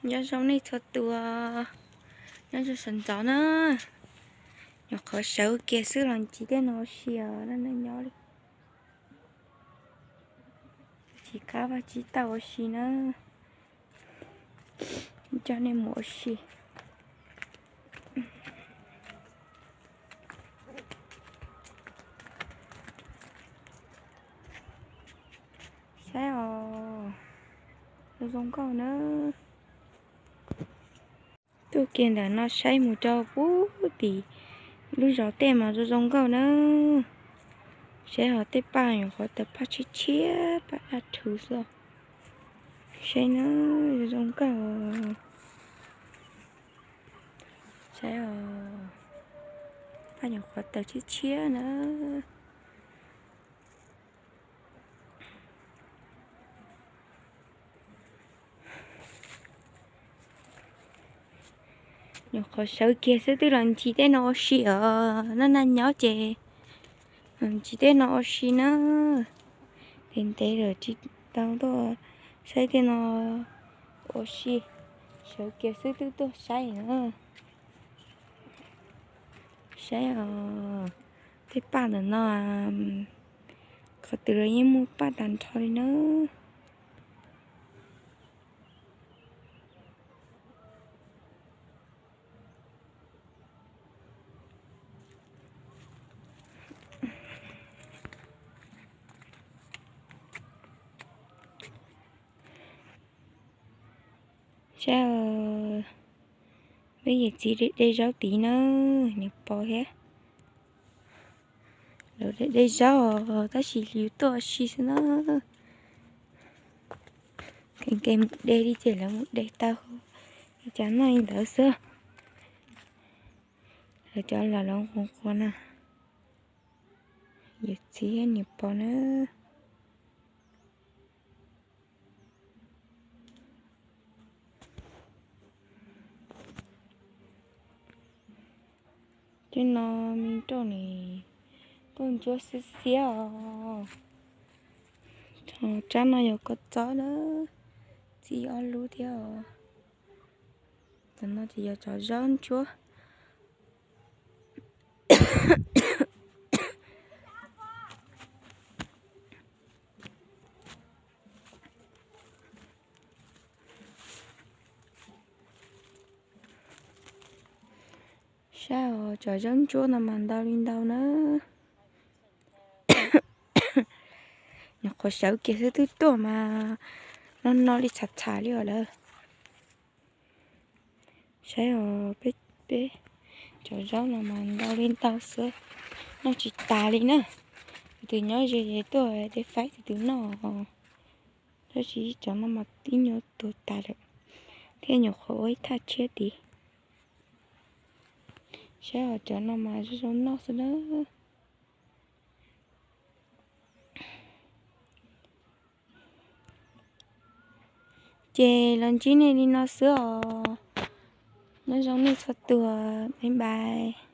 Nyob zoo nej txhua tus, nyob zoo sawv ntxov na. Nyuam qhuav sawv kiag xwb los tsis tau noj ua si os, noj noj nyob li. Tsis qab vaj tsis tau ua si na. Coj nej mus ua si. Saib os, zoo zoo nkauj na. Tuaj kiag ntawm no saib mus rau pub tim lub zos tej mas zoo zoo nkauj na. Saib os, tej paj nyuam qhuav tawm paj tshiab tshiab, paj daj rhuv xwb. Saib na, zoo zoo nkauj. Saib os, paj nyuam qhuav tawm tshiab tshiab na. Nyuam qhuav sawv kiag xwb twb los ntsis tej no ua si os, noj noj nyob ces ntsis tej no ua si na. Ntev ntev lawm tsis tau tuaj saib tej no ua si, sawv kiag xwb twb tuaj saib na. Saib os, tej paj ntawm no, qhov twg los yeej muaj paj tag nrho li na. Saib, peb yawm txiv de zaub tid na, niam pog thiab. Lawv de zaub tab sis yus tuaj ua si xwb na. Nkees nkees mus de li ces lawv mus de tau, cas noj li ntawd xwb. Lawv cov los lawv nquas nquas na. Yawm txiv niam pog na. Tej no me nroj ni, tuaj ntsuab xiab xiab os. Tsab no yog kua txob na, txi ob lub thiab os. Cov no ces yog cov zaub ntsuab. Saib os, cov zaub ntsuab no mas ntau li ntau na. Nyuam qhuav sawv kiag xwb twb tuaj mas no no li txham txham li os lawm. Saib os, peb, peb cov zaub no mas ntau li ntau xwb, noj tsis tas li na. Tus twg nyob ze ces tuaj de faib tus twg noj. Tab sis cov no mas ib nyuag tuag tas lawm, thiab nyuam qhuav ua ib thaj tshiab tid. Saib os, cov no mas zoo zoo noj xwb na. Ces los ntsib nej li no xwb os. Nyob zoo nej txhua tus, bye bye.